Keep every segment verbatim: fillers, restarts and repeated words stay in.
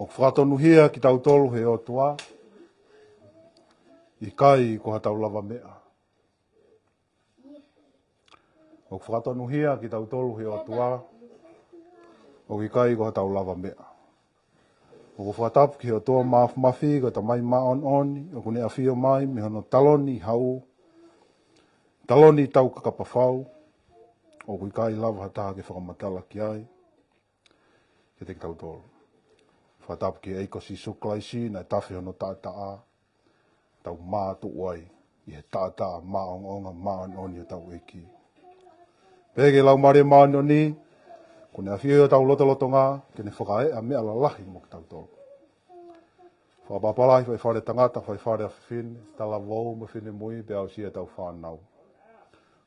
ʻOku fakatonuhia kitautolu he ʻOtua, ʻikai ko haʻatau lavameʻa. ʻOku fakatonuhia kitautolu he ʻOtua, ʻoku ʻikai ko haʻatau lavameʻa. ʻOku fakatapu ki he ʻOtua Māfimafi, ko e Tamai Māʻoniʻoni, ʻoku ne ʻafio mai mei hono taloni hau, taloni tau kakapa fau, ʻoku ʻikai lava ha taha ke fakamatala ki ai kiate kitautolu. Fakatapu ki he ʻEiki ko Sīsū Kalaisi, naʻe tafe hono taʻataʻa, tau mātuʻu ai ʻi he taʻataʻa māʻongoʻonga māʻoniʻoni ʻo hotau ʻEiki. Pea ki he Laumālie Māʻoniʻoni, ʻoku ne ʻafio ʻi hotau lotolotonga, ke ne fakaeʻa meʻa lalahi mo kitautolu. Fakapapālangi faifale tangata, faifale ʻa fefine, talavou mo e finemui, pea aʻusia ʻetau fānau.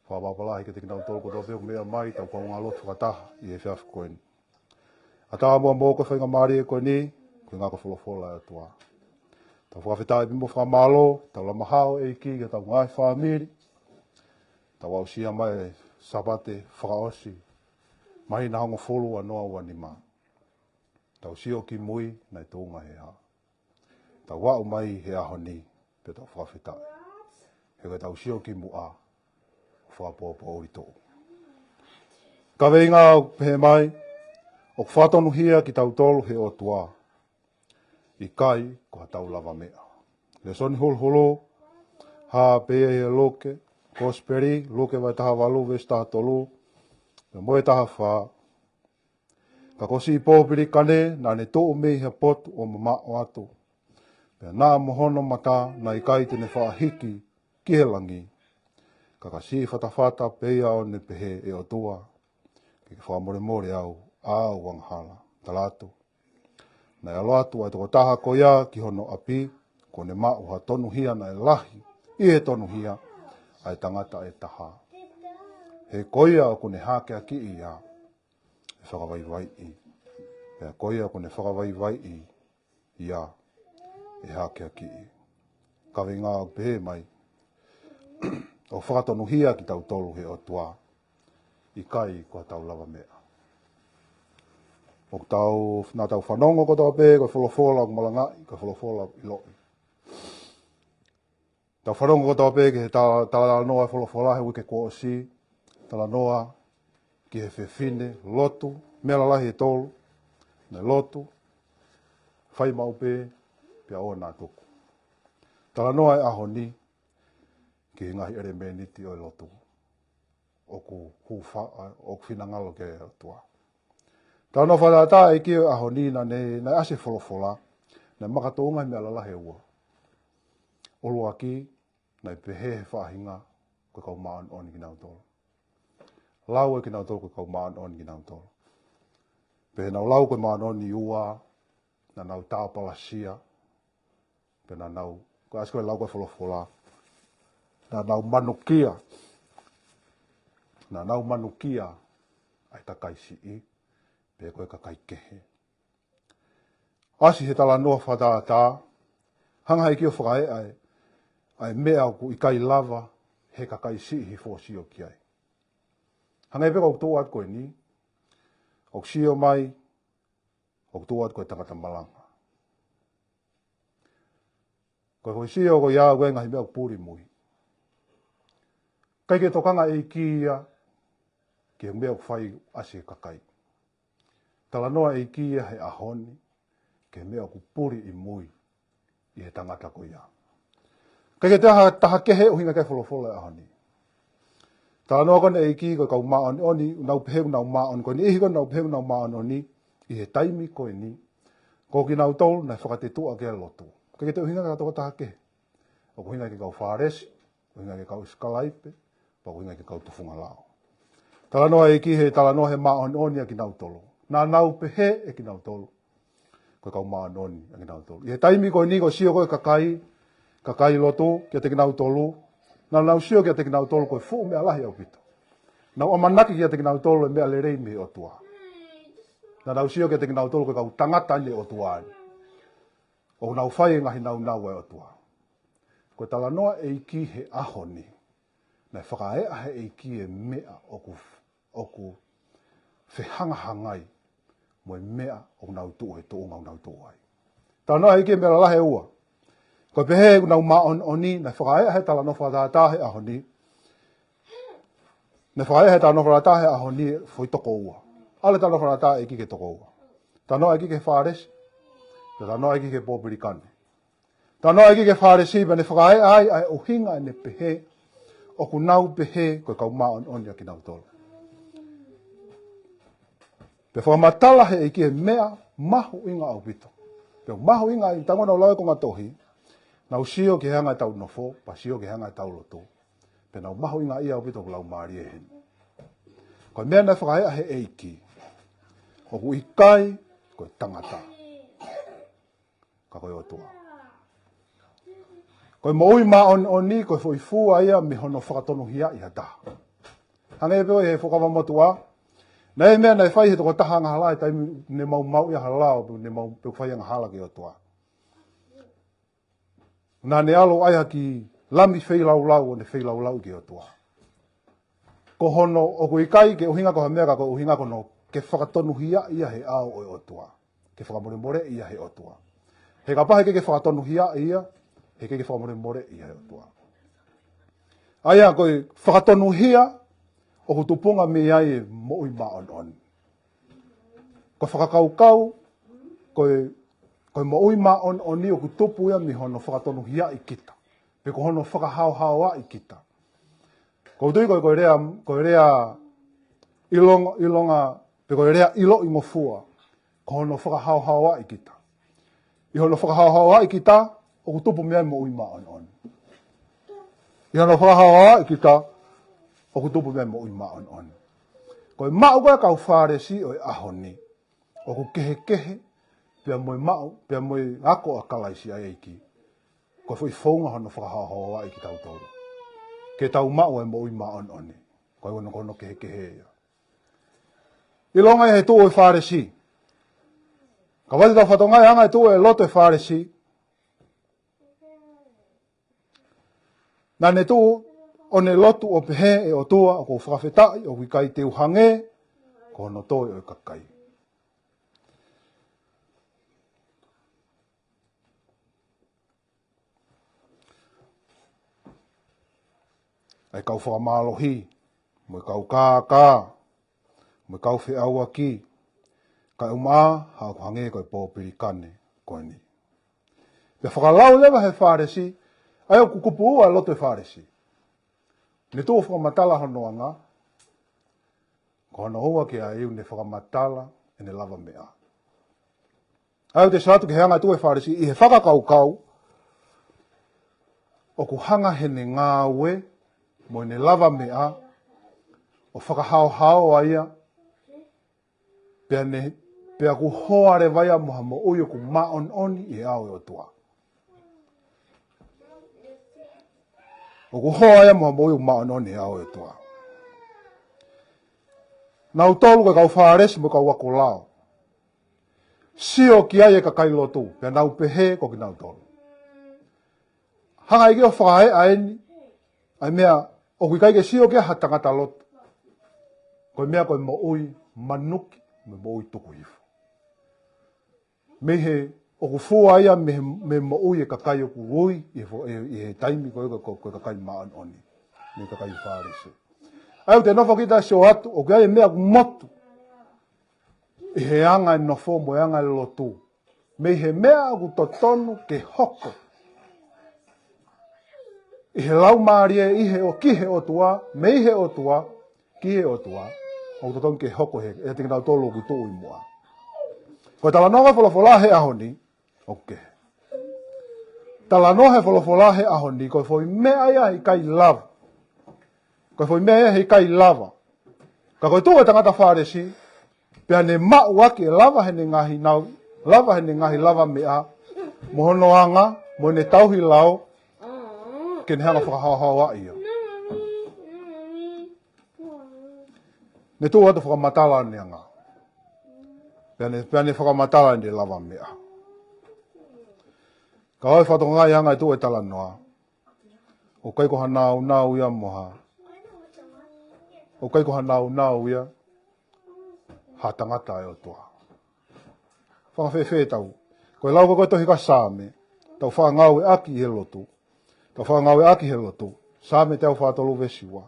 Fakapapālangi kiate kinautolu kotoa pē ʻoku meʻa mai, tau kaungā lotu fakataha ʻi he efiafi ko eni. ʻAtā muʻa moʻoku e faingamālie ko eni, ko e ngāue folofola ʻa e ʻOtua. Tau fakafetaʻi pē mo fakamālō, tau lama hao ʻEiki ki hotau ngaahi fāmili. Tau aʻusia mai e Sāpate fakaʻosi, māhina hongofulu ua noa ua nima. Tau sio ki mui, naʻe tuʻunga he hā. Tau aʻu mai he ʻaho ni, pea tau fakafetaʻi. He ko ʻetau sio ki muʻa, ʻoku fakapoʻupoʻuli toʻu. Kaveinga ʻoku pehē mai, ʻoku fakatonuhia kitautolu he ʻOtua, ʻikai ko haʻatau lavameʻa. Lēsoni huluhulu, hā pē ia he Luke, Kosipeli, Luke vahe taha valu, veesi taha tolu, pea mo e taha fā, Ka ko siʻi pōpilikane naʻa ne tuʻu mei ha potu ʻo mamaʻo atu. Pea naʻa mo hono mata naʻe ʻikai te ne faʻa hiki ki he langi. Ka ka siʻi fatafata pē ia ʻo ne pehē, ʻE ʻOtua, ke ke fakamolemole au ʻa au angahala. Tala atu, naʻe ʻalu atu ʻa e tokotaha ko ia ki hono ʻapi, kuo ne maʻu ha tonuhia naʻe lahi ʻi he tonuhia ʻa e tangata ʻe taha. He ko ia ʻoku ne hakeakiʻi ia ʻe fakavaivaiʻi. Pea ko ia ʻoku ne fakavaivaiʻi ia ʻe hakeakiʻi. Kaveinga ʻoku pehē mai, ʻoku fakatonuhia kitautolu he ʻOtua, ʻikai ko haʻatau lavameʻa. ʻOku tau, naʻa tau fanongo kotoa pē, ko e folofola ʻoku malangaʻi, ko e folofola ʻoku ʻiloʻi. Tau fanongo kotoa pē ki he ta-, talanoa e folofola he uike kuo ʻosi, talanoa ki he fefine, lotu, meʻa lalahi ʻe tolu, naʻe lotu, fai maʻu pē, pea ʻoua naʻa tuku. Talanoa e ʻaho ni ki he ngaahi ʻelemēniti ʻo e lotu ʻoku hūfa-, ʻoku finangalo ki ai e ʻOtua. Talanoa fakatātā e ʻEiki ʻo e ʻaho ni naʻa ne, naʻe ʻasi e folofola, naʻe makatuʻunga he meʻa lalahi ʻe ua. ʻUluaki, naʻe pehē he faʻahinga ko e kau māʻoniʻoni kinautolu. Lau ʻe kinautolu ko e kau māʻoniʻoni kinautolu. Pea naʻa nau lau ko e māʻoniʻoni. Ua, naʻa nau tāpalasia, pea naʻa nau, ko e ʻasi ko e lau ko e folofola, naʻa nau manukia, naʻa nau manukia ʻa e kakai siʻi, pe ko e kakai kehe. ʻAsi he talanoa fakatātā, hanga he ʻEiki ʻo fakaeʻa e, ʻa e meʻa ʻoku ʻikai lava he kakai siʻi hifo ʻo sio ki ai. Hangē pē ko ʻeku tuʻu atu ko eni, ʻoku sio mai, ʻoku tuʻu atu ko e tangata malanga. Ko e foʻi sio ko ia ʻoku ʻi ai e ngaahi meʻa ʻoku puli ʻi mui. ʻIkai ke tokanga e ʻEiki ia ki he meʻa ʻoku fai ʻasi he kakai. Talanoa e ʻEiki ia he ʻaho ni ki he meʻa ʻoku puli ʻi mui ʻi he tangata ko ia. ʻIkai ke toe ʻi ai ha taha kehe ʻuhinga ki he folofola e ʻaho ni. Talanoa ko eni e ʻEiki ko e kau māʻoniʻoni, ʻoku nau pehē ʻoku nau māʻoniʻoni, ko e niʻihi ko ē ʻoku nau pehē ʻoku nau māʻoniʻoni ʻi he taimi ko eni, ko kinautolu naʻe fakatetuʻa ki he lotu. ʻIkai ke toe ʻuhinga ki ha tokotaha kehe. ʻOku ʻuhinga ki he kau Fālesi, ʻuhinga ki he kau sikalaipe, pea ʻuhinga ki he kau tufunga lao. Talanoa e ʻEiki he talanoa he māʻoniʻoni ʻa kinautolu. Naʻa nau pehē ʻe kinautolu ko e kau māʻoniʻoni ʻa kinautolu. ʻI he taimi ko eni ko e sio ko ē kakai, kakai lotu kiate kinautolu, naʻa nau sio kiate kinautolu ko e fuʻu meʻa lahi ʻaupito. Nau ʻamanaki kiate kinautolu e meʻa lelei mei he ʻOtua. Naʻa nau sio kiate kinautolu ko e kau tangata ʻa e ʻOtua ni. ʻOku nau fai e ngaahi nāunau ʻa e ʻOtua. Ko e talanoa e ʻEiki he ʻaho ni, naʻe fakaeʻa he ʻEiki e meʻa ʻoku, ʻoku fehangahangai mo e meʻa ʻoku nau tuʻu he tuʻunga ʻoku nau tuʻu ai. Talanoa ʻEiki meʻa lalahi ʻe ua. Ko e pehē ʻoku nau māʻoniʻoni, naʻe fakaeʻa he talanoa fakatātā he ʻaho ni. Naʻe fakaeʻa he talanoa fakatātā he ʻaho ni foʻi toko ua. ʻAlu e talanoa fakatātā ʻEiki ki he toko ua. Talanoa ʻEiki ki he Fālesi. Talanoa ʻEiki ki he Popilikane. Talanoa ʻEiki ki he Fālesi, pea ne fakaeʻa ai ʻa e ʻuhinga ʻene pehē, ʻoku nau pehē ko e kau māʻoniʻoni ʻa kinautolu. Pea fakamatala he ʻEiki e meʻa mahuʻinga ʻaupito. Pea mahuʻinga ai, tango nau lau e konga tohi, nau sio ki he anga ʻetau nofo, pea sio ki he anga ʻetau lotu. Pea nau mahuʻingaʻia ʻaupito ʻoku lau mālie heni. Ko e meʻa naʻe fakaeʻa he ʻEiki, ʻoku ʻikai ko e tangata, ka ko e ʻOtua. Ko e moʻui māʻoniʻoni, ko e foʻi fua ia mei hono fakatonuhiaʻi ha taha. Hangē pē ʻi he Fuakava Motuʻa, naʻe meʻa naʻe fai he tokotaha angahala he taimi ne mau maʻu ia ha lao, pe ne mau pe fai angahala ki he ʻOtua. Naʻa ne ʻalu ʻai ha kiʻi lami feilaulau, ʻo ne feilaulau ki he ʻOtua. Ko hono, ʻoku ʻikai ke ʻuhinga ko ha meʻa ka ko e ʻuhinga ko hono ke fakatonuhiaʻi ia he ʻao ʻo e ʻOtua. Ke fakamolemoleʻi ia he ʻOtua. He kapau heʻikai ke fakatonuhiaʻi ia, heʻikai ke fakamolemoleʻi ia he ʻOtua. ʻA ia ko e fakatonuhia, ʻoku tupunga mei ai e moʻui māʻoniʻoni. Ko e fakakaukau, ko e, ko e moʻui māʻoniʻoni ʻoku tupu ia mei hono fakatonuhiaʻi kita. Pe ko hono fakahaohaoaʻi kita. ʻOku ou tui ko e, ko e lea, ko e lea ʻilonga, ʻilonga, pe ko e lea ʻiloʻi ngofua, ko hono fakahaohaoaʻi kita. ʻI hono fakahaohaoaʻi kita, ʻoku tupu mei ai moʻui māʻoniʻoni. ʻI hono fakahaohaoaʻi kita, ʻoku tupu mei ai moʻui māʻoniʻoni. Ko e maʻu ko ē ʻa e kau Fālesi ʻo e ʻaho ni, ʻoku kehekehe, pea mo e maʻu, pea mo e ako ʻa Kalaisi ʻa e ʻEiki. Ko e foʻi founga hono fakahaohaoaʻi kitautolu. Ke tau maʻu e moʻui māʻoniʻoni. Ko e ono ko hono kehekehe ia. ʻIlonga ia he tuʻu ʻo e Fālesi. Kapau te tau fakatokangaʻi e anga e tuʻu e lotu e Fālesi. Naʻa ne tuʻu ʻo ne lotu ʻo pehē, ʻE ʻOtua, ʻoku ou fakafetaʻi, ʻoku ʻikai te u hangē ko hono toe ʻo e kakai. ʻA e kau fakamālohi, mo e kau kākā, mo e kau feʻauaki, kae ʻumaʻā haʻaku hangē ko e popilikane ko eni. Pea fakalau leva he Fālesi, ʻa ia ʻoku kupu ua e lotu e Fālesi. Ne tuʻu ʻo fakamatala hono anga, ko hono ua ke ʻai ʻo ne fakamatala ʻene lavameʻa. ʻA ia ʻoku te sio atu ki he anga e tuʻu e Fālesi, ʻi he fakakaukau, ʻoku hanga heʻene ngāue mo ʻene lavameʻa ʻo fakahaohaoa ia, pea ne, pea ʻoku hoa leva ia mo ha moʻui ʻoku māʻoniʻoni ʻi he ʻao ʻo e ʻOtua. ʻOku hoa ia mo ha moʻui ʻoku māʻoniʻoni ʻi he ʻao ʻo e ʻOtua. Nautolu ko e kau Fālesi mo e kau ako lao. Sio ki ai e kakai lotu, pea nau pehē ko kinautolu. Hanga ʻEiki ʻo fakaeʻa eni, ʻa e meʻa ʻoku ʻikai ke sio ki ai ha tangata lotu. Ko e meʻa ko e moʻui manuki, mo e moʻui tukuhifo. Mei he ʻoku fua ia mei he, mei he moʻui e kakai ʻoku ui, ʻi he fo-, ʻi he, ʻi he taimi ko e, ko e, ko e kakai māʻoniʻoni. Mei he kakai Fālesi. ʻA ia ʻoku te nofo kita ʻo sio atu, ʻoku ʻi ai e meʻa ʻoku motu. ʻI he anga e nofo mo e anga e lotu. Mei he meʻa ʻoku totonu ke hoko. ʻI he laumālie, ʻi he ʻo-, ki he ʻOtua, mei he ʻOtua, ki he ʻOtua, ʻoku totonu ke hoko he, ʻiate kinautolu ʻoku tuʻu ʻi muʻa. Ko e talanoa ko e folofola he ʻaho ni, ʻoku kehe. Talanoa he folofola he ʻaho ni, ko e foʻi meʻa ia he ʻikai lava. Ko e foʻi meʻa ia he ʻikai lava. Ka ko e tuʻu e tangata Fālesi, pea ne maʻu ʻaki e lava heʻene ngaahi nau, lava heʻene ngaahi lavameʻa, mo hono anga, mo ʻene tauhi lao, ke ne hanga fakahaohaoaʻi ia. Ne tuʻu atu fakamatala ʻene anga. Pea ne, pea ne fakamatala ʻene lavameʻa. Ka ʻoku ou fakatokangaʻi anga e tuʻu e talanoa. ʻOku ʻikai ko ha naunau ia mo ha. ʻOku ʻikai ko ha naunau ia ha tangata ʻa e ʻOtua. Fakafēfē ʻetau, Ko e lau ko ē tohi ʻa Saame, tau fakangāueʻaki he lotu. Tau fakangāueʻaki he lotu. Saame teau fā tolu veesi ua.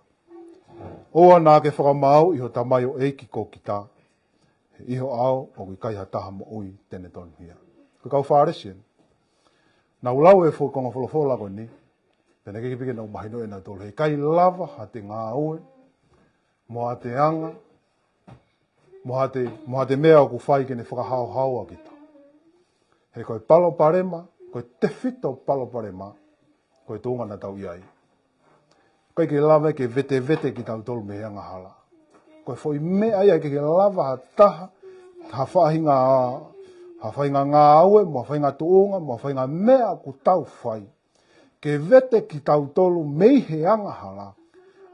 ʻOua naʻa ke fakamaauʻi ho tamaioʻeiki ko kita, he ʻi ho ʻao ʻoku ʻikai ha taha moʻui te ne tonuhia. Ko e kau Fālesi eni. Naʻa nau lau e foʻi konga folofola ko eni, pea naʻe ʻikai ke pehē ke nau mahinoʻi ʻe nautolu, heʻikai lava haʻate ngāue, mo haʻate anga, mo haʻate, mo haʻate meʻa ʻoku fai ke ne fakahaohaoa kita. He ko e palopalema, ko e tefito palopalema, ko e tuʻunga naʻa tau ʻi ai. ʻIkai ke lava ke vetevete kitautolu mei he angahala. Ko e foʻi meʻa ia ʻikai ke lava ha taha, ha faʻahinga, ha faʻahinga ngāue, mo ha faʻahinga tuʻunga, mo ha faʻahinga meʻa ʻoku tau fai, ke vete kitautolu mei he angahala,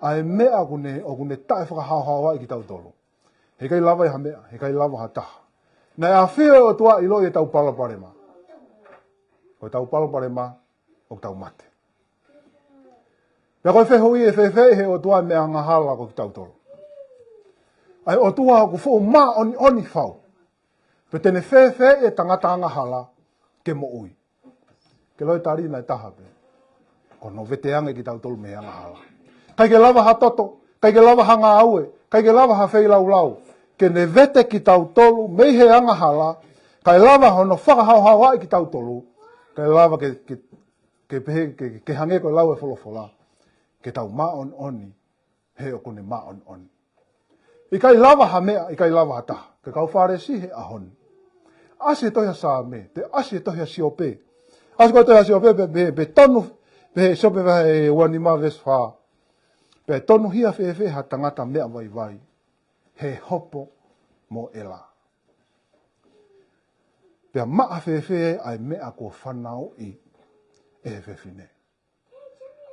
ʻa e meʻa ʻoku ne, ʻoku ne taʻefakahaohaoaʻi kitautolu. Heʻikai lava ʻe ha meʻa, heʻikai lava ha taha. Naʻe ʻafio e ʻOtua ʻiloʻi ʻetau palopalema. Ko ʻetau palopalema, ʻoku tau mate. Pea ko e fehuʻi, ʻe fēfeʻi he ʻOtua e meʻa angahala ko kitautolu? ʻA e ʻOtua ʻoku fuʻu māʻoniʻoni fau, pea te ne fēfeʻi e tangata angahala ke moʻui? Ke loi tali naʻe taha pē. Ko hono vete ange kitautolu mei he angahala. ʻIkai ke lava ha toto, ʻikai ke lava ha ngāue, ʻikai ke lava ha feilaulau ke ne vete kitautolu mei he angahala, kae lava hono fakahaohaoaʻi kitautolu, kae lava ke, ke, ke pehē, ke, ke hangē ko e lau e folofola, ke tau māʻoniʻoni he ʻoku ne māʻoniʻoni. ʻIkai lava ha meʻa, ʻikai lava ha taha. Ko e kau Fālesi he ʻaho ni. ʻAsi e tohi ʻa Saame, pea ʻasi e tohi ʻa Siope. ʻAsi ko e tohi ʻa Siope, pea, pea, pea tonu, pea he Siope vahe ua nima veesi fā. Pea tonuhia fēfē ha tangata meʻa vaivai, he hopo mo ʻela? Pea maʻa fēfē ʻa e meʻa kuo fanauʻi ʻe he fefine?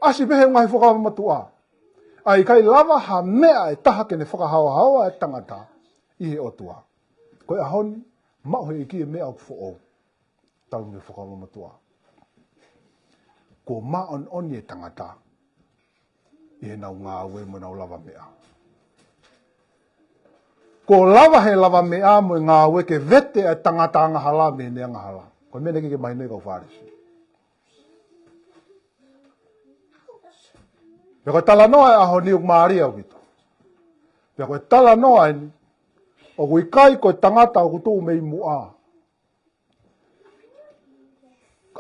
ʻAsi pē he ngaahi fuakava matuʻa, ʻa e ʻikai lava ha meʻa ʻe taha ke ne fakahaohaoa e tangata ʻi he ʻOtua. Ko e ʻaho ni, maʻu he ʻEiki e meʻa ʻoku foʻou. Talu mei he fuakava matuʻa. Kuo māʻoniʻoni e tangata ʻi heʻenau ngāue mo ʻenau lavameʻa. Kuo lava he lavameʻa mo e ngāue ke vete e tangata angahala mei heʻene angahala. Ko e meʻa naʻe ʻikai ke mahinoʻi e kau Fālesi. Pea ko e talanoa e ʻaho ni ʻoku mālie ʻaupito. Pea ko e talanoa eni, ʻoku ʻikai ko e tangata ʻoku tuʻu mei muʻa.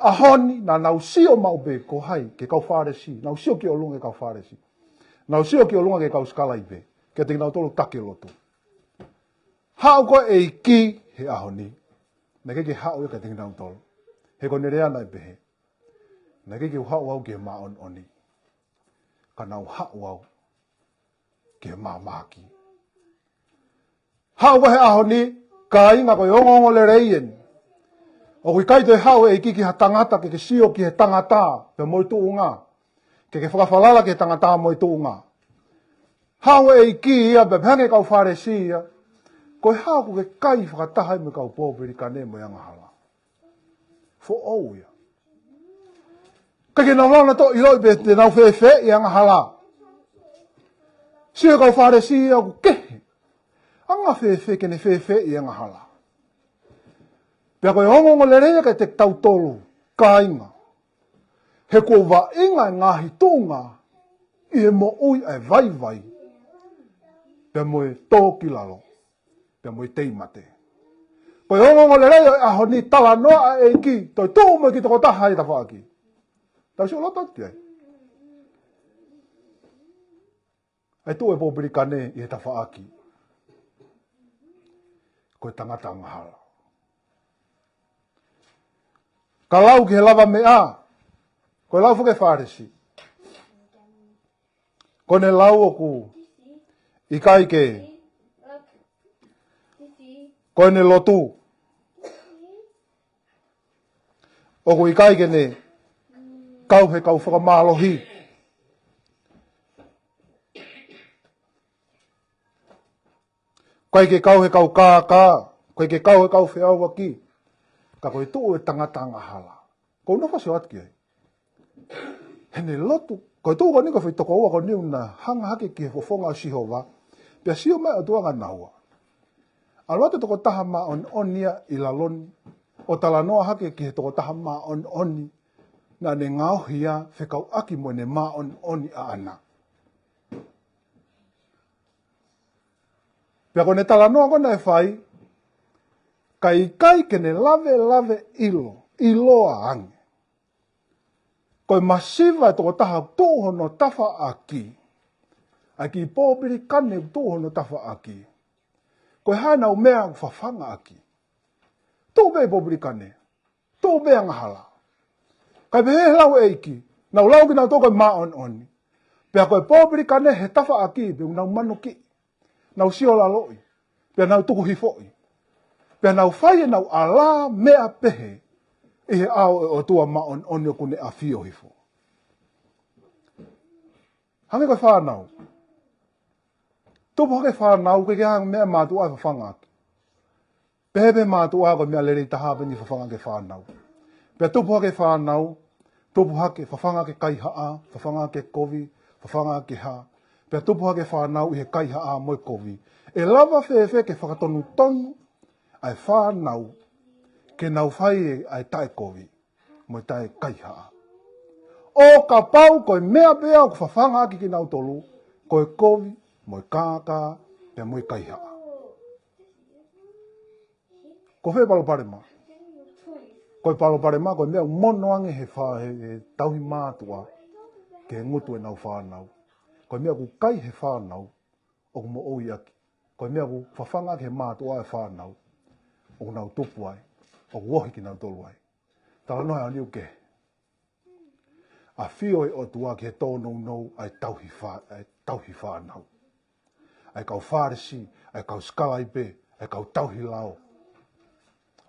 ʻAho ni, naʻa nau sio maʻu pē ko hai, ki he kau Fālesi, nau sio ki ʻolunga ki he kau Fālesi. Nau sio ki ʻolunga ki he kau sikalaipe, kiate kinautolu taki lotu. Haʻu ko e ʻEiki he ʻaho ni, naʻe ʻikai ke haʻu ia kiate kinautolu. He ko ʻene lea naʻe pehē, naʻe ʻikai ke u haʻu au ki he māʻoniʻoni, ka naʻa ku haʻu au ki he māmahaki. Haʻu ko ē he ʻaho ni, kāinga, ko e ongoongolelei eni. ʻOku ʻikai toe haʻu e ʻEiki ki ha tangata ke ke sio ki he tangata, pea mo e tuʻunga. Ke ke fakafalala ki he tangata mo e tuʻunga. Haʻu e ʻEiki ia, pea pehē ange kau Fālesi ia, ko e hā ʻoku ke kai fakataha ai mo e kau pōpilikane mo e angahala? Foʻou ia. ʻIkai ke nau lava nautolu ʻiloʻi pe te nau fēfeʻi e angahala. Sio kau Fālesi ia ʻoku kehe. Anga fēfē ke ne fēfeʻi e angahala? Pea ko e ongoongolelei ia kiate kitautolu, kāinga. He kuo vaʻinga e ngaahi tuʻunga ʻi he moʻui ʻa e vaivai, pea mo e tō ki lalo, pea mo e tei mate. Ko e ongoongolelei ʻo e ʻaho ni, talanoa ʻa e ʻEiki, toe tuʻu mo e kiʻi tokotaha ʻi he tafaʻaki. Tau sio loto atu ki ai. ʻA e tuʻu e pōpilikane ʻi he tafaʻaki, ko e tangata angahala. Ka lau ki he lavameʻa, ko e lau foki e Fālesi, ko ʻene lau ʻoku ʻikai ke, ko ʻene lotu ʻoku ʻikai ke ne kau he kau fakamālohi. ʻIkai ke kau he kau kākā, ʻikai ke kau he kau feʻauaki. Ka ko e tuʻu e tangata angahala. Ko ʻeku nofo ʻo sio atu ki ai. Heʻene lotu, ko e tuʻu ko eni ko e foʻi toko ua ko eni ʻoku na hanga hake ki he fofonga ʻo Sihova. Pea sio mai ʻOtua kia naua. ʻAlu atu e tokotaha māʻoniʻoni ia ʻi lalo ni, ʻo talanoa hake ki he tokotaha māʻoniʻoni naʻa ne ngaohi ia fekauʻaki mo ʻene māʻoniʻoni ʻaʻana. Pea ko ʻene talanoa ko ē naʻe fai, ka ʻikai ke ne lavelaveʻilo, ʻiloa ange ko e masiva e tokotaha ʻoku tuʻu hono tafaʻaki, ʻa e kiʻi pōpilikane ʻoku tuʻu hono tafaʻaki, ko e hā ʻenau meʻa ʻoku fafangaʻaki? Tuʻu pē ʻi pōpilikane, tuʻu pē angahala. Kae pehē lau ʻEiki, nau lau kinautolu ko e māʻoniʻoni, pea ko e pōpilikane he tafaʻaki pē ʻoku nau manukiʻi, nau siolaloʻi, pea nau tuku hifoʻi, pea nau fai ʻenau ʻalā meʻa pehē ʻi he ʻao ʻo e ʻOtua māʻoniʻoni ʻoku ne ʻafio hifo. Hangē ko e fānau. Tupu hake fānau, ʻikai ke ʻi ai ha meʻa mātuʻa ʻe fafangaʻaki. Pehē pē mātuʻa ko e meʻa lelei taha pē ʻeni fafangaʻaki e fānau. Pea tupu hake fānau, tupu hake, fafangaʻaki e kaihaʻa, fafangaʻaki e kovi, fafangaʻaki e hā. Pea tupu hake fānau ʻi he kaihaʻa mo e kovi. ʻE lava fēfē ke fakatonutonu ʻa e fānau ke nau fai ʻa e taʻekovi mo e taʻekaihaʻa? ʻO kapau ko e meʻa pē ʻoku fafangaʻaki kinautolu ko e kovi mo e kākā pea mo e kaihaʻa. Ko fē palopalema? Ko e palopalema, ko e meʻa ʻoku mono ange he fā-, he, he tauhi mātuʻa ki he ngutu ʻenau fānau. Ko e meʻa ʻoku kai he fānau ʻoku moʻui ʻaki. Ko e meʻa ʻoku fafangaʻaki he mātuʻa e fānau ʻoku nau tupu ai, ʻoku ohi kinautolu ai. Talanoa he ʻaho ni ʻoku kehe. ʻAfio e ʻOtua ki he tōnounou ʻa e tauhi fā-, ʻa e tauhi fānau. ʻA e kau Fālesi, ʻa e kau sikalaipe, ʻa e kau tauhi lao.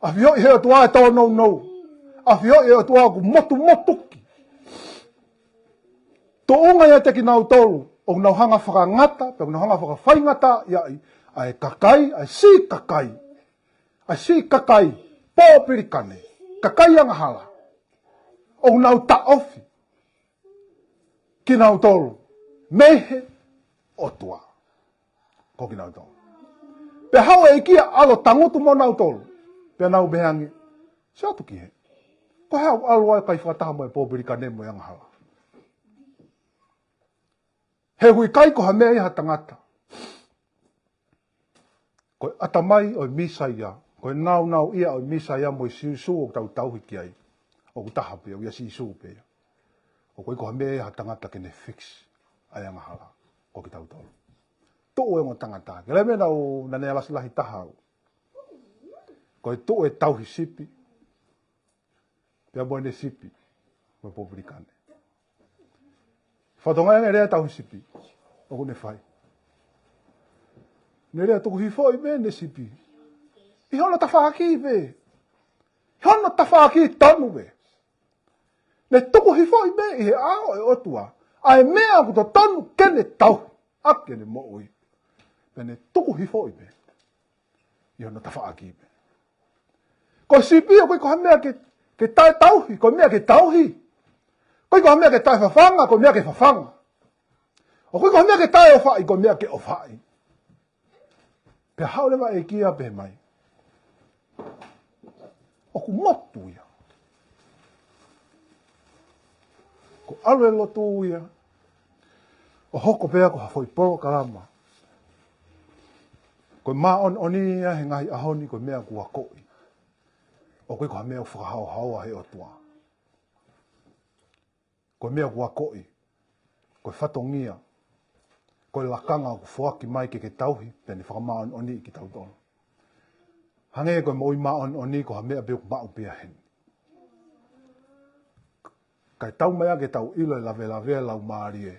ʻAfioʻi he ʻOtua e tōnounou. ʻAfioʻi e ʻOtua ʻoku motumotuki. Tuʻunga ʻiate kinautolu ʻoku nau hanga fakangata, pea ʻoku nau hanga fakafaingataʻaʻi ʻa e kakai, ʻa e siʻi kakai. ʻA e siʻi kakai pōpilikane, kakai angahala, ʻoku nau taʻofi kinautolu mei he ʻOtua. Ko kinautolu. Pea haʻu e ʻEiki ia ʻo ʻalu ʻo tangutu mo nautolu. Pea nau pehē ange, sio atu ki hē. Ko e hā ʻoku ʻalu ai ʻo kai fakataha mo e pōpilikane mo e angahala? He ʻoku ʻikai ko ha meʻa ia ha tangata. Ko e ʻatamai ʻo e Mīsaia, ko e nāunauʻia ʻo e Mīsaia mo e Sīsū ʻoku tau tauhi ki ai, ʻoku taha pē, ʻoku ʻia Sīsū pē ia. ʻOku ʻikai ko ha meʻa ia ha tangata ke ne fix ʻa e angahala, ko kitautolu. Tuʻu e ongo tangata. Ke lave naʻa ne ʻalasi lahi taha au. Ko e tuʻu e tauhi sipi pea mo ʻene sipi, mo e pōpilikane. Fatongia ange e lea tauhi sipi ʻoku ne fai. Ne lea tuku hifoʻi pē ʻene sipi ʻi hono tafaʻaki pē. ʻI hono tafaʻaki tonu pē. Ne tuku hifoʻi pē ʻi he ʻao ʻo e ʻOtua ʻa e meʻa ʻoku totonu ke ne tauhi ʻaki ʻene moʻui. Pea ne tuku hifoʻi pē ʻi hono tafaʻaki pē. Ko e sipi ʻoku ʻikai ko ha meʻa ke, ke taʻetauhi, ko e meʻa ke tauhi. ʻOku ʻikai ko ha meʻa ke taʻefafanga, ko e meʻa ke fafanga. ʻOku ʻikai ko ha meʻa ke taʻeʻofaʻi, ko e meʻa ke ʻofaʻi. Pea haʻu leva e ʻEiki ia pehē mai, ʻoku motu ia. Ko e ʻalu e lotu ia ʻo hoko pē ia ko ha foʻi polokalama. Ko e māʻoniʻoni ia he ngaahi ʻaho ni ko e meʻa kuo akoʻi. ʻOku ʻikai ko ha meʻa ʻoku fakahaohaoa he ʻOtua. Ko e meʻa kuo akoʻi. Ko e fatongia. Ko e lakanga ʻoku foaki mai ke ke tauhi, pea ne fakamāʻoniʻoniʻi kitautolu. Hangē ko e moʻui māʻoniʻoni ko ha meʻa pē ʻoku maʻu pē ia heni. Kae taumaiā ke tau ʻilo e lavelavea e Laumālie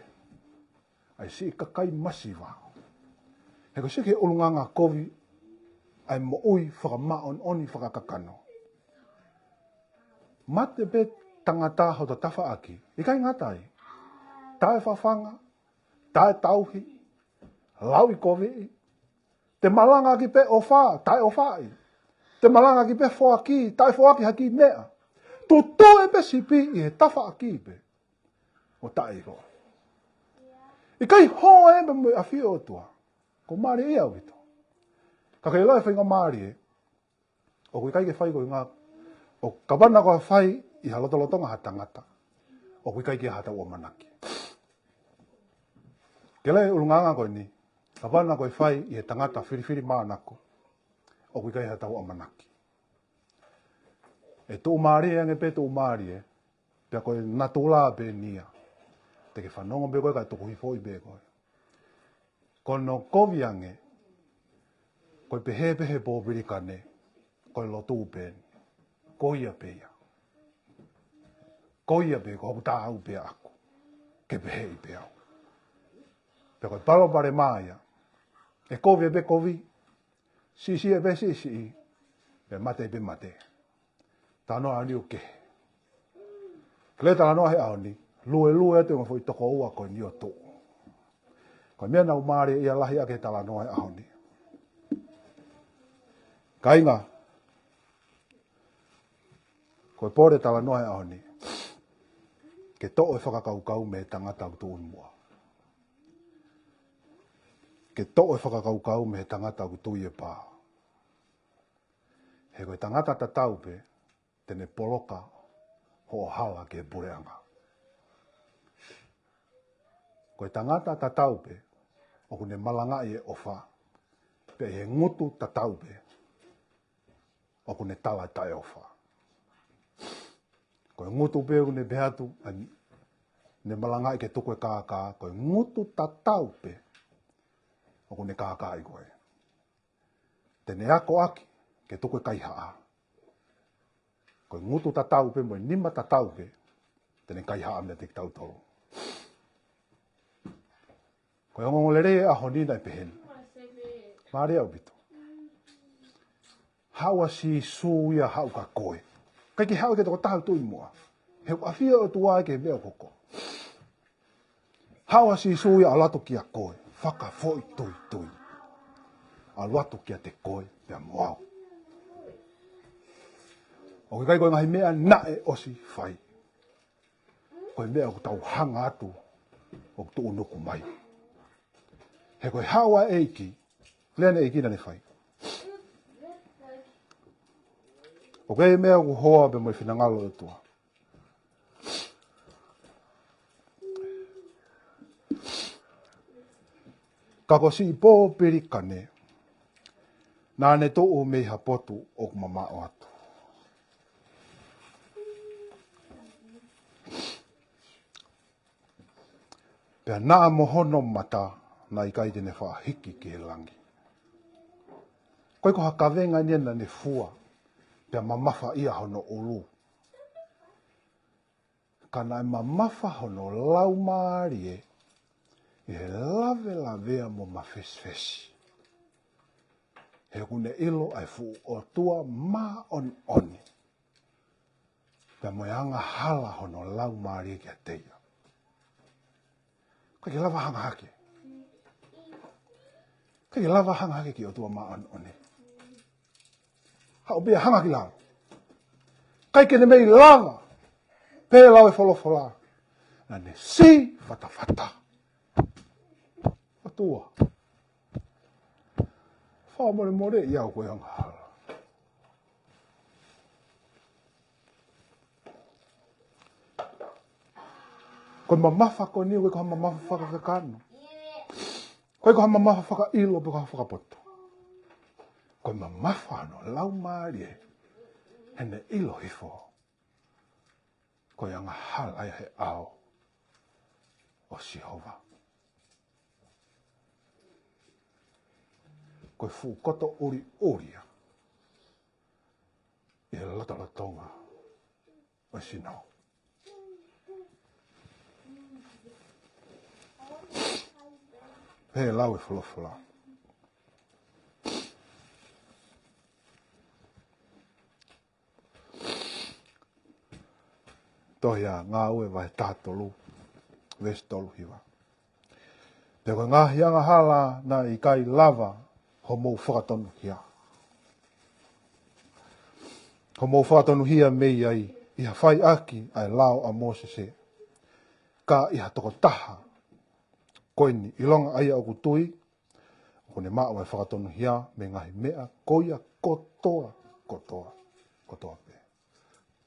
ʻa e siʻi kakai masiva. He ko e sio ki he ʻulungaanga kovi ʻa e moʻui fakamāʻoniʻoni fakakakano. Mate pē tangata hoto tafaʻaki, ʻikai ngata ai. Taʻefafanga, taʻetauhi, lauʻikoviʻi. Te malanga ki pē ʻofa, taʻeʻofaʻi. Te malanga ki pē foaki, taʻefoaki ha kiʻi meʻa. Tutuʻu pē sipi ʻi he tafaʻaki pē ʻo taʻeʻilo. ʻIkai hoa e meʻa mo e ʻafio ʻOtua. Ko e mālie ia ʻaupito. Ka ke ʻilo e faingamālie ʻoku ʻikai ke fai ko e ngā ʻOku kapau naʻe fai ʻi ha lotolotonga ha tangata, ʻoku ʻikai ke ʻi ai haʻatau ʻamanaki. Ke lea ʻulungaanga ko eni, kapau naʻe fai ʻi he tangata filifilimānako, ʻoku ʻikai haʻatau ʻamanaki. ʻE tuʻumālie ange pē tuʻumālie, pea ko e natula pē eni ia. Te ke fanongo pē koe kae tuku hifo pē koe. Ko hono kovi ange, ko e pehē pē ʻe he pōpilikane, ko e lotu pē eni. Ko ia pē ia. Ko ia pē, ko hoku taau pē ʻaʻaku. Ke pehē pē au. Pea ko e palopalema ia. ʻE kovi pē kovi. Siʻisiʻi pē siʻisiʻi. Pea mate pē mate. Talanoa ʻa e ʻaho ni ʻoku kehe. Ke lea talanoa he ʻaho ni, luelue atu e ngaahi foʻi tokoua ko eni ʻo tuʻu. Ko e meʻa naʻa ku mālieʻia lahi ʻaki he talanoa he ʻaho ni. Kāinga, ko e pole talanoa he ʻaho ni. Ke toʻo e fakakaukau mei he tangata ʻoku tuʻu muʻa. Ke toʻo e fakakaukau mei he tangata ʻoku tui e pā. He ko e tangata tatau pē, te ne poloka hoʻo hala ki he puleʻanga. Ko e tangata tatau pē, ʻoku ne malangaʻi e ʻofa, pea ʻi he ngutu tatau pē, ʻoku ne tala taʻeʻofa. Ko e ngutu pē ʻoku ne pehē atu, ʻa ē ne malangaʻi ke tuku e kākā, ko e ngutu tatau pē, ʻoku ne kākāʻi koe. Te ne akoʻaki ke tuku e kaihaʻa. Ko e ngutu tatau pē mo e nima tatau pē, te ne kaihaʻa meiate kitautolu. Ko e ongoongolelei e ʻaho ni naʻe pehē ni. Mālie ʻaupito. Haʻu ʻa Sīsū ia haʻu kia koe. ʻIkai ke haʻu ki he tokotaha ʻoku tuʻu muʻa. He ʻoku ʻafio e ʻOtua ki he meʻa ʻoku hoko. Haʻu ʻa Sīsū ia ʻo ʻalu atu kia koe, fakafoʻituitui. ʻAlu atu kiate koe, pea mo au. ʻOku ʻikai ko e ngaahi meʻa naʻe ʻosi fai. Ko e meʻa ʻoku tau hanga atu, ʻoku tuʻunuku mai. He ko e haʻu ʻa e ʻEiki, lea ʻa e ʻEiki naʻa ne fai. ʻOku ʻi ai e meʻa ʻoku hoa pē mo e finangalo ʻo e ʻOtua. Ka ko siʻi pōpilikane, naʻa ne tuʻu mei ha potu ʻoku mamaʻo atu. Pea naʻa mo hono mata, naʻe ʻikai te ne faʻa hiki ki he langi. ʻIkai ko ha kavenga eni naʻa ne fua, pea mamafa ia hono ʻulu. Ka naʻe mamafa hono laumālie, ʻi he lavelavea mo mafesifesi. He ʻoku ne ʻilo ʻa e fuʻu ʻOtua māʻoniʻoni. Pea mo e angahala hono laumālie kiate ia. ʻIkai ke lava hanga hake. ʻIkai ke lava hanga hake ki he ʻOtua māʻoniʻoni. Haʻu pē ia hanga ki lalo. ʻIkai ke ne mei lava. Pehē lau e folofola. Naʻa ne sī fatafata. ʻOtua. Fakamolemoleʻi au ko e angahala. Ko e mamafa ko eni, ʻoku ʻikai ko ha mamafa fakakakano. ʻOku ʻikai ko ha mamafa fakaʻilo pe ko ha fakapoto. Ko e mamafa hono laumālie. He ne ʻilo hifo. Ko e angahala ia he ʻao ʻo Sihova. Ko e fuʻu koto ʻuliʻuli ia ʻi he lotolotonga ʻo e sino. Pehē lau e folofola. Tohi ʻa Ngāue vahe taha tolu, veesi tolu hiva. Pea ko e ngaahi angahala naʻe ʻikai lava hoʻomou fakatonuhia. Hoʻomou fakatonuhia mei ai ʻi ha fai ʻaki ʻa e lao ʻa Mōsese. Ka ʻi ha tokotaha ko eni ʻilonga ʻa ia ʻoku tui, ʻoku ne maʻu ʻa e fakatonuhia mei he ngaahi meʻa ko ia kotoa, kotoa, kotoa pē.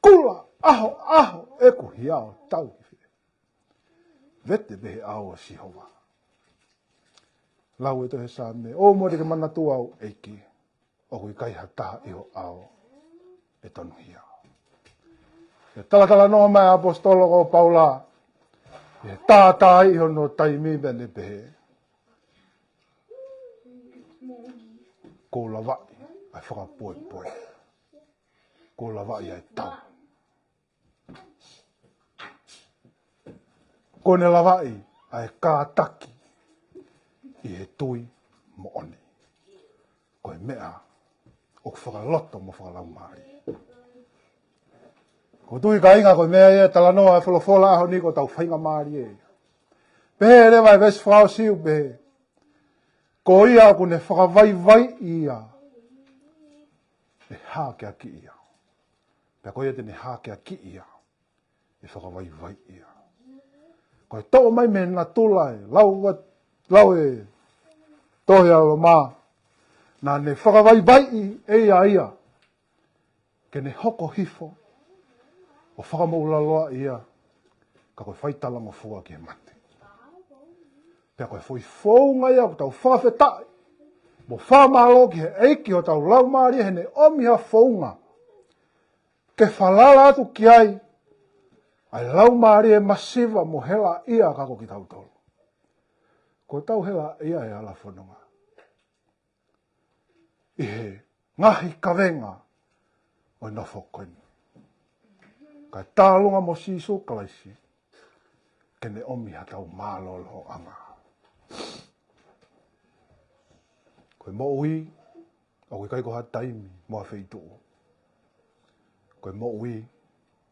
Kula ʻahoʻaho ʻeku hia ʻo tau ki fē? Vete pē he ʻao ʻo Sihova. Lau e tohi Saame: ʻOua muʻa te ke manatuʻi au, ʻEiki, ʻoku ʻikai ha taha ʻi ho ʻao ʻe tonuhia. ʻE talatalanoa mai ʻa e ʻaposetolo ko Paula ʻi he tātā ʻi hono taimi, pea ne pehē: Kuo u lavaʻi ʻa e fakapoʻupoʻu. Kuo u lavaʻi ʻa e tau. Kuo ne lavaʻi ʻa e kātaki ʻi he tui moʻoni. Ko e meʻa ʻoku fakaloto mo fakalaumālie. ʻOku ou tui, kāinga, ko e meʻa ia ʻe talanoa ai e folofola ʻaho ni, ko hotau faingamālie. Pehē leva ʻe he veesi fakaʻosi ʻo pehē: Ko ia ʻoku ne fakavaivaiʻi ia, ʻe hākeakiʻi ia. Pea ko ia te ne hākeakiʻi ia, ʻe fakavaivaiʻi ia. Ko e toʻo mai mei he natula ē, lau ʻa, lau e tohi ʻa Loma, naʻa ne fakavaivaiʻi ʻe ia ia, ke ne hoko hifo ʻo fakamoʻulaloa ia, ka ko e fai talangofua ki he mate. Pea ko e foʻi founga ia ʻoku tau fakafetaʻi mo fakamālō ki he ʻEiki, hotau laumālie, heʻene ʻomi ha founga ke falala atu ki ai ʻa e laumālie masiva mo helaʻia ka ko kitautolu. Kuo tau helaʻia he hala fononga ʻi he ngaahi kavenga ʻo e nofo ko eni. Kae tālunga mo Sīsū Kalaisi ke ne ʻomi haʻatau mālōlōʻanga. Ko e moʻui ʻoku ʻikai ko ha taimi mo ha feituʻu. Ko e moʻui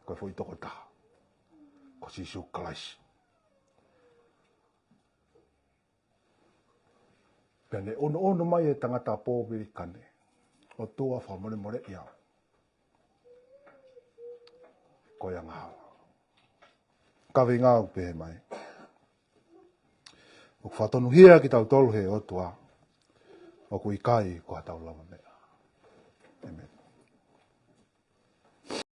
ko e foʻi tokotaha, ko Sīsū Kalaisi. Pea ne ʻunuʻunu mai e tangata pōpilikane: ʻOtua, fakamolemoleʻi au ko e angahala. Kāinga, ʻoku pehē mai, ʻoku fakatonuhia kitautolu ʻe he ʻOtua, ʻoku ʻikai ko haʻatau lavameʻa. ʻĒmeni.